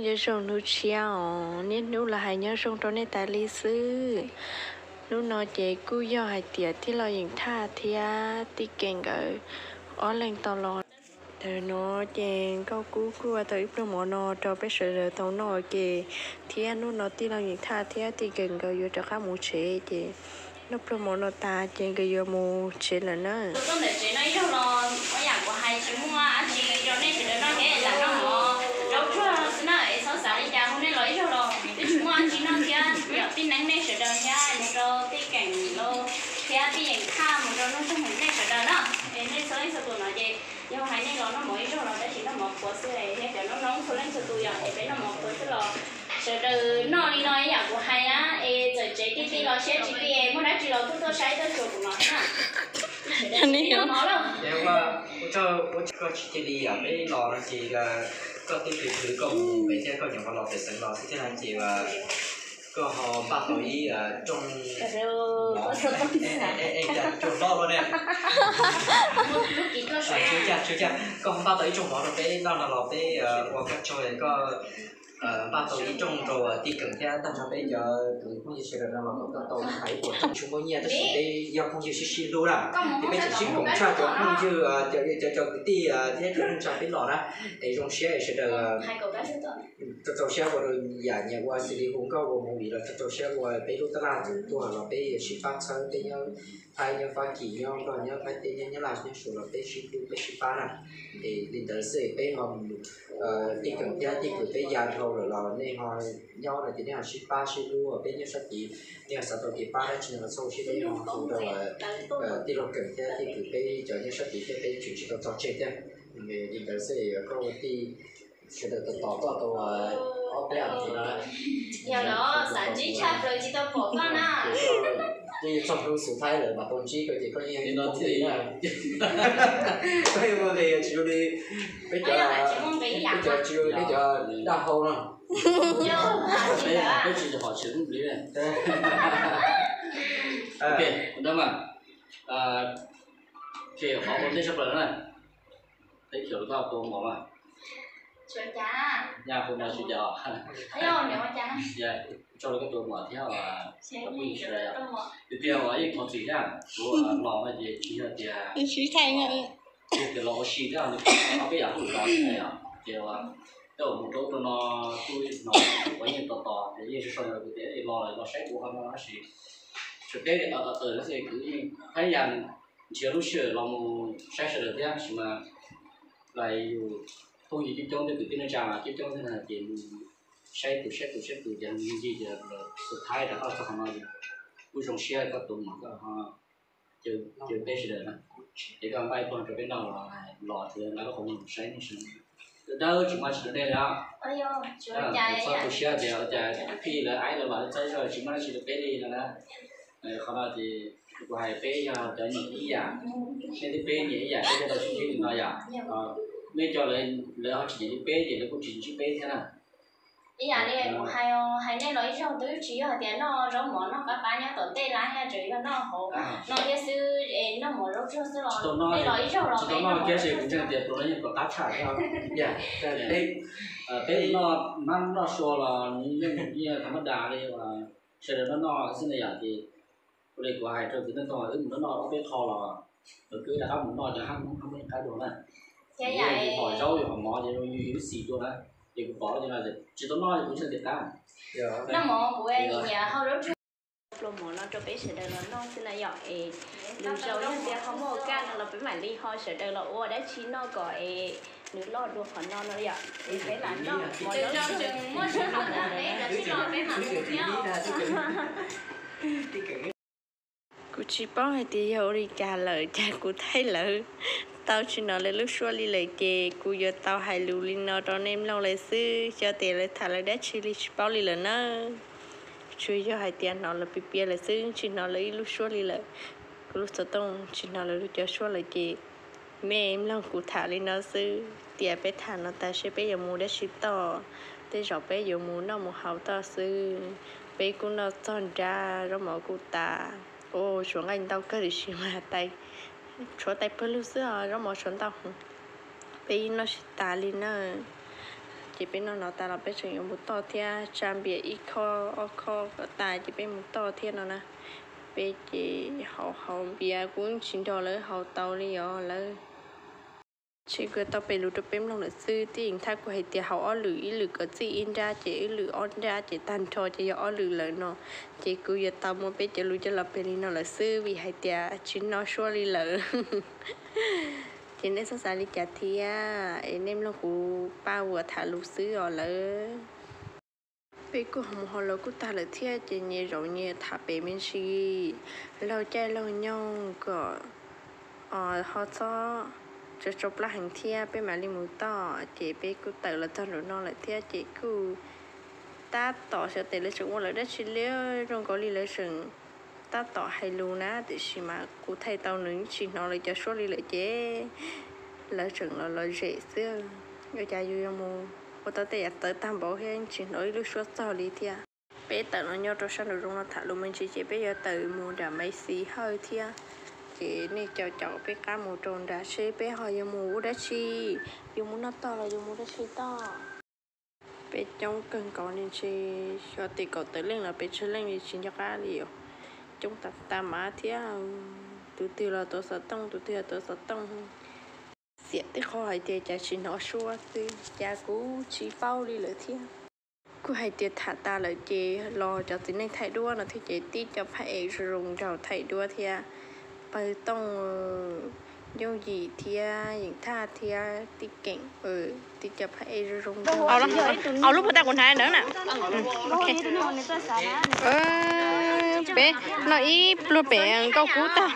Nyob zoo hnub tshiab os, niaj hnub los hais nyob zoo rau nej tas li xwb. Hnub no ces kuj yog hais tias tij laug Yeem Thaj thiab tij Keem nkawd ob leeg tau los. Thaum no ces Nkauj Kub kuj ua tau ib pluag mov no rau peb sawv daws tau noj ua ke, thiab hnub no tij laug Yeem Thaj thiab tij Keem nkawd yuav rov qab mus tsev ces noj pluag mov no tas ces nkawd yuav mus tsev lawm na. Tuaj ntawm tsev no ib zaug los ua yam kuv hais tsis muaj dab tsi rau nej sawv daws noj thiab lam noj mov zaub tsuag xwb na, es txhob xav li cas hu nej los ib zaug los twb tsis muaj dab tsi noj thiab. Yog tij neeb nej sawv daws thiab mus rau tij Keem los thiab tij Yeem Thaj mus rau Nuj Toog nej sawv daws na, es nej txhua leej txhua tus no ces yog hais nej los noj mov ib zaug los tab sis noj mov qhuav xwb, yog cov noob noob txhua leej txhua tus yom es peb noj mov qhuav xwb los sawv daws noj li no ib yam kuv hais na, es txawm tsev ti ti los siab tsis ti muaj dab tsi los kuj tuaj saib tuaj xyuas kuv no na. Noj mov lawm. Ua tsaug, ua tsaug koj tsis cia li yam peb los no ces koj twb khwv khwv koj mus pem thiab koj nyuam qhuav los pem xeev los xwb thiab no ces koj ho npaj tau ib rooj mov, rooj hlob luaj ne. Tsis ua cas, tsis ua cas, koj ho npaj tau ib rooj mov rau peb noj no los peb ua koj tsaug, koj npaj tau ib rooj rau tij Keem thiab tag nrho peb cov kwv phooj ywg sawv daws no los kom koj tau hais ua rooj tsis muaj nyiaj tab sis peb yog phooj ywg sib sib hlub na, ces peb tseem sib koom tshaj cov phooj ywg, cov cov kwv tij thiab cov neej tsa peb los na, es zoo siab es sawv daws rau rau siab ua rau yam nyias ua xws li hu nkauj ua movie los rau rau siab ua, peb lub tab laj tuag los peb yuav sib pab txhawb, peb nyob Thaib nyob Fab Kis nyob Nplog nyob Thaib teb nyob Nyab Laj nyob Suav los peb sib hlub peb sib pab na. Es li ntawd xwb peb ho tij Keem thiab tij Keem peb ya dhau lawm los nej ho nyob no ces nej ho sib pab sib hlub, peb nyob sab tid nej ho xav tau kev pab dab tsi no los txhob ua siab deb, nej ho hu rau tij laug Keem thiab tij Keem peb cov nyob sab tid thiab peb tseem tsis tau tso tseg thiab. Li ntawd xwb koj ua tij sawv daws tos tos koj tau ob peb am no. Yog los xav ntsib tshaj plaws tsis tau pom koj na. Twb txog hnub xus Thaib lawm mas tau ntsib koj ces koj yeej li no thiab na. Koj yeej muaj nqis tsis zoo li peb cov, peb cov tsis zoo li peb cov dab hau no. Peb tsis hom tsis hlub li. Ok, ntawd mas, qhov ua ntej tshaj plaws na. Teb chaws rau koj tua mov mas, nyaj hu no tsis cas. Tso rau koj tua mov thiab, tiag tiag uas yeej thov txim thiab, kuv los no ces tsis yog tias tias los ua si thiab, peb yam hu los xwb na yom. Ces tej uas mus rau ub rau no, kuj hnov kuv yeej tos tos ces yeej sau sau rau kuv tias los los saib kuv qhov no tab sis tsuas teb tias tab sis kuv yeej haj yam nrhiav lub sij hawm los mus saib sawv daws thiab tab sis mas lawv yus phooj ywg coob coob, tej kwv tij neej tsa mas coob coob thiab na ces mus saib tus saib tus saib tus ces mus ncig ces xus Thaib rov qab los txog qhov no ces kuj zoo siab koj tus mom koj ho caw peb sawv daws na, ces koj npaj ib pluag rau peb noj los, los tsuas nqa lub qhov muag mus saib nej sawv daws, dawb tsis muaj dab tsi rau nej li os. Txhob tu siab tias cas phij lawv aib lawv los txawb zog tsis muaj dab tsi rau peb li no na. Qhov no ces kuv hais peb yog cov nyiam ib yam, nej thiab peb nyiam ib yam peb thiaj tau sib ntsib li no yom. Nej cov lawv ho tsis nyiam li peb ces lawv kuj tsis ntsib peb thiab na. Ib yam li kuv hais, hais nej los ib zaug twb tsis yog hais tias noj zaub mov noj qab pab nyob tom ntej lawm, tseem yog noj hauv no thiab xwb, es noj mov zaub tsuag xwb los nej los ib zaug los peb noj kiag ces kuv ntseeg tias tus no yeej kom qab tshaj thiab. Peb noj mab noj sua los nws yeej tha mab das li uas sawv daws noj noj xwb na yom. Ces ua li kuv hais rau tus neeg tau wb mus noj noj ob peb qho los lawv twb rov qab mus noj cov hab hab muab qab dua na. Yus hom zaub yus hom mov ces yus yus xis dua na. Ces kuv pom no tsis tau noj kuv ntseeg tias qab. Noj mov kuv nyiam hau zaub pluas mov no rau peb sawv daws los noj xwb na yom. Es lwm zaus yog tias ho muaj ua kaj no los peb mam li ho sawv daws los ua dab tsi noj kom es nws loj dua qhov no no yom. Es peb lam noj mov zaub. Kuv tsis paub hais tias yog ua li cas lawm, cas kuv thaij lawv tau tsis hnov lawv lub suab li lawm ces kuv yuav tau hais lus li no rau nej mloog lawm xwb. Xyov tias lawv tham lawv dab tsi li tsis paub li lawm na. Tsuas yog hais tias hnov lawv piav piav lawm xwb, tsis hnov lawv ib lub suab li lawm. Kuv lub xov tooj tsis hnov lawv lub cov suab lawm ces mej mloog kuv tham li no xwb. Tias peb tham no tas seb peb yuav mus dab tsi toj, tej zaum peb yuav mus noj mus haus toj xwb. Peb kuj noj txog nrab, zaub mov kuj tas. Ua suav nqaij ntau kawg tiam sis mas tais, tshuav tais pawg lug xwb os, zaub mov tshuav ntau heev. Peb yeej noj tsis tas li na. Ces peb noj no tas los peb tseem yuav mus toj thiab, tsa npias ib khob ob khob kom tas ces peb mus toj thiab no na. Peb ces haus haus npias kuj tsis nrog lawv haus tau li os lawv. Tseem kuj tau pem lus rau peb mloog lawm xwb, tij Yeej Thaj kuj hais tias haus ob lwm, ib lwm kom txij ib nrab ces ib lwm ob nrab ces tag nrho ces yog ob lwm lawm no. Ces kuv yuav tau muab peb cov lus coj los piav li no lawm xwb vim hais tias tsis noj suab li lawm. Ces nej txhob xav li cas thiab es nej mloog kuv paj uas tham lus xwb os lawv. Peb kuj ho mus hauj lwm kuj tag lawm thiab ces nyias zaum nyias tham pem me ntsis, laug caij laug nyoog kom ho txhob tso tsau plab heev thiab peb mam li mus toj. Ces peb kuj tawm los txog nraum no lawm thiab ces kuj tab tom xyov tes lawv tseem ua lawv dab tsi li, zoo nkaus li lawv tseem tab tom hais lus na, tiam sis mas kuv thaij tau nws tsis hnov lawv cov suab li lawm ces lawv tseem los los zem xwb. Ua cas yus yuav mus ua tau tej yam txawv tag npaum thiab tsis hnov ib lub suab txog li thiab. Peb tawm los nyob rau sab nraum zoov no tham lus me ntsis ces peb yuav tawm mus nram Maiv Xis Hawj thiab. Ces nej caum caum peb qab mus rau nrad seb peb ho yuav mus ua dab tsi, yuav mus noj toj los yuav mus dab tsi toj. Peb coob kawg nkaus li, ntshe xyov tim kaum tawm leej los pes tsawg leej li tsis nco qab li os. Coob tas tas mas thiab, tus twg los tuav xov tooj, tus twg los tuav xov tooj. Xiam tib qho hais tias cas tsis hnov suab xwb, cas kuv tsis paub li lawm thiab. Kuj hais tias tham tas lawm ces los cov txiv neej thaij duab no thiab ces tib co phab ej zoo zoo nraug thaij duab thiab, Pawg Tooj, Yooj Yim thiab Yeem Thaj thiab Tij Keem, tib co phab ej zoo zoo nraug. Au lub phua taj kuv hnav ntawd na. Peb noj ib pluag pem Nkauj Kub tag,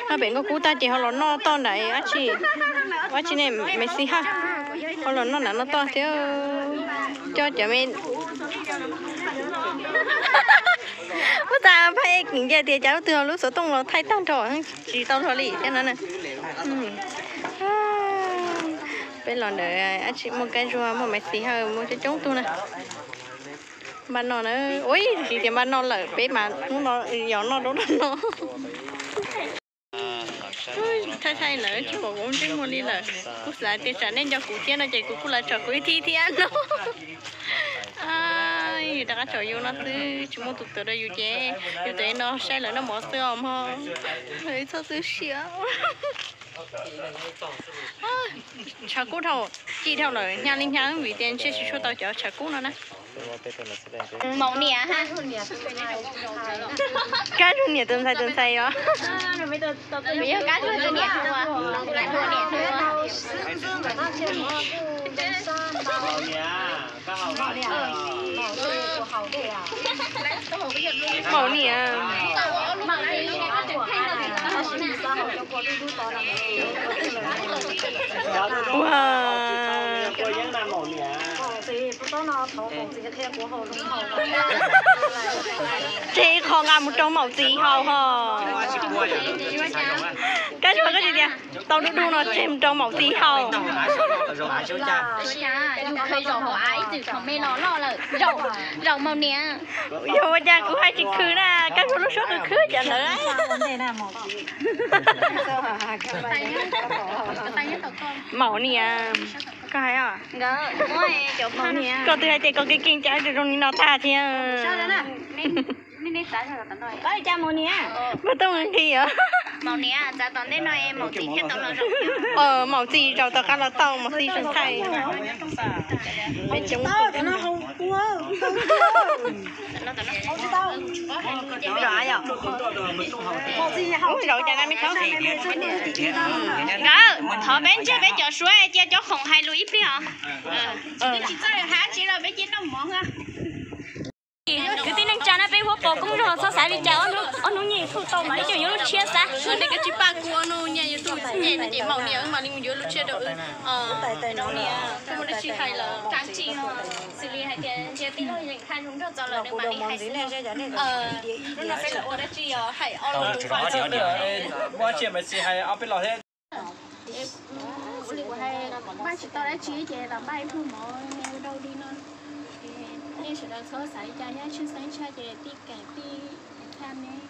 noj pem Nkauj Kub tag ces ho los noj toj nram dab tsi, dab tsi ne, Maiv Xis Hawj, ho los noj nram no toj thiab. Coj cov me, ua tas phab ej Keem ntsia tias cas lub twg ho lub xov tooj los thaij tag nrho tsis tau luag li thiab no na. Peb los ntawm dab tsi muaj Kab Zuag, muaj Maiv Xis Hawj, muaj coob coob tug na. Npaj noj na, ua tsis tias npaj noj lawm peb mas hnub no yog noj rau no. Thaij thaij lawm tsis pom kuv ntsej muag li lawm. Kuv xav tias tsam nej nco kuv thiab no ces kuv kuj los tsom kuv ib thib thiab no. Yus rov qab tsom yus no xwb tsis muaj tus tuav rau yus ces yus tuav no saib lawv noj mov xwb os mog. Txhob tu siab. Tshav kub dhau, ci dhau lawm hnyav li hnyav vim tias ntsej tsis tshua tau cov tshav kub no na. Maum niam ha. Kab Zuag niam tus ntxhais tus ntxhais os. Yog Kab Zuag tus niam tus ua, niam tus ua. Maum niam. Ua, tseg ib qho nqa mus rau maum txiv haus ho. Kab Zuag koj tsis tias tau dub dub no tseg mus rau maum txiv haus. Yog ua cas kuv hais tsis khwv na, Kab Zuag lub suab khwv khwv cas ntawd. Maum niam, koj hais os. Koj twb hais tias koj keej keej cas zoo li no tag thiab. Pab tooj nqi os. Maum txiv zaum tom qab los tau, maum txiv zoo thaij. Peb coob. Ub, zaum cas na me tub. Nkawd thov peb ntseg peb cov suav cia cov khoom hais lus ib pliag os. Kwv tij neej tsa na, peb huab pos koob zog txhob xav li cas, ob hnub nyiaj YouTube tau mas ib co yuav lub tshiab xav. Nej kav tsij pab kuv, ob hnub nyiaj YouTube nyiaj no ces maum niam wb mam li mus yuav lub tshiab rau wb. Koj muaj dab tsi hais lawm? Xws li hais tias ntsia tij laug Yeej Thaj zoo nraug txaus lawm nws mam li hais xwb. Hnub no peb los ua dab tsi os, hais ob lus lus. Muaj dab tsi mas tsis hais ob peb los thiab. Kuv li kuv hais npaj tsis tau dab tsi ces los npaj ib pluag mov rau li no. Nej sawv daws txhob xav li cas thiab, tshwj xeeb tshaj ces tij Keem tij Thaj neb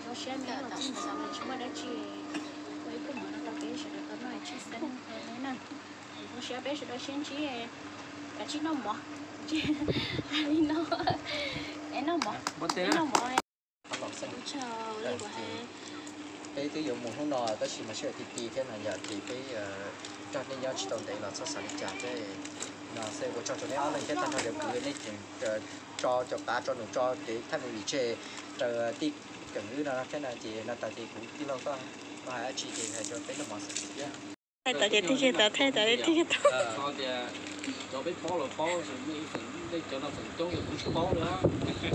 zoo siab neb los txog tsis muaj dab tsi, ua ib pluag mov no rau peb sawv daws tau noj tshwj xeeb na. Zoo siab peb sawv daws sib ntsib, kav tsij noj mov. Li no, es noj mov, es noj mov. Peb twb yuav mus hnub no tab sis mas sij hawm ti ti thiab no yog ces peb nrog nej nyob tsis tau ntev los txhob xav li cas thiab. No xwb, ua tsaug rau neb ob leeg thiab tag nrho cov kwv nej tseem tso cov pav tso num tso kev thaij movie tseg rau tij Keem wb no thiab no ces no tas ces kuv tij laug koj, koj hais dab tsi ces hais rau peb noj mov xwb thiab. Thaij tau ces tij tsis tau, thaij tau ces tij tsis tau. Tias cov peb paub los paub, nej cov no feem coob yog kuv tsis paub na,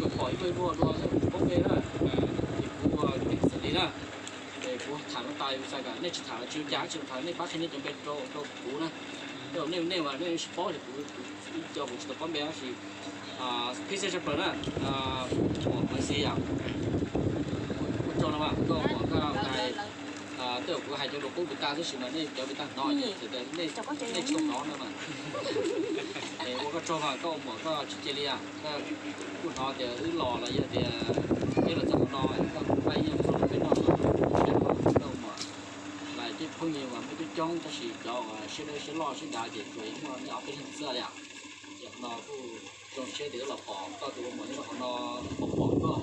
kuv pom ib vuag ib vuag dua xwb kuv tsis paub npe na, ces kuv ua kev xws li na. Ces kuv tham no tas, xav kom nej tsis tham los tsis ua cas, tsis tham nej pab qhia nej cov npe rau kuv na. Tej zaum nej nej mas nej tsis paub ces kuv, ib co kuv tsis tau paub npe tab sis Pixel Shepherd na, muam Malaysia, ua tsaug no mas koj muam koj hais, tej zaum kuv hais cov dua qub kuv tag tab sis mas nej cov kuv tag no ces nej tsis tau hnov no mas. Ua koj tsaug mas koj ua muam koj tsis cia li, koj kuj hnov tias wb los los yog tias peb los txog qhov no koj pab ib nyuag txog peb noj, koj ua muam. Mas cov phooj ywg mas muaj coob coob tab sis cov uas siab dawb siab loj siab dav ces tsuas muaj nej ob peb leeg xwb li. Ces qhov no kuj zoo siab tias wb los pom koj tus ua muam nyob rau qhov no, pom pom koj,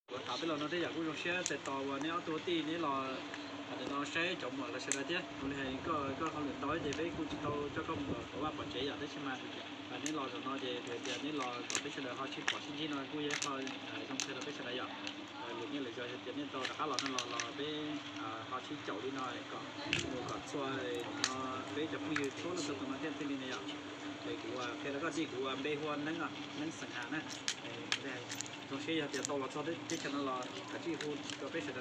kuv tham peb los no tej yam kuj zoo siab tes tos uas neb ob tug tij neb los no saib cov muam los sawv daws thiab. Kuv li hais koj, koj hauj lwm ntau ces peb kuj tsis tau coj koj mus tom vaj pom tsev yom, tab sis mas neb los zaum no ces hais tias neb los kom peb sawv daws ho sib pom sib ntsib no kuj yog qho zoo kawg rau peb sawv daws yom. Lwm niaj lwm zaus hais tias nej tau rov qab los no los los peb ho sib caum li no kom mus kom txhua no peb cov phooj ywg txhua leej txhua tus no thiaj li no yom. Es kuv qhia rau koj tij, kuv npe hu ua Neeb, Neeb Xeem Has na. Zoo siab yog tias tau los txog teb chaws no los kav tsij hu rau peb sawv daws.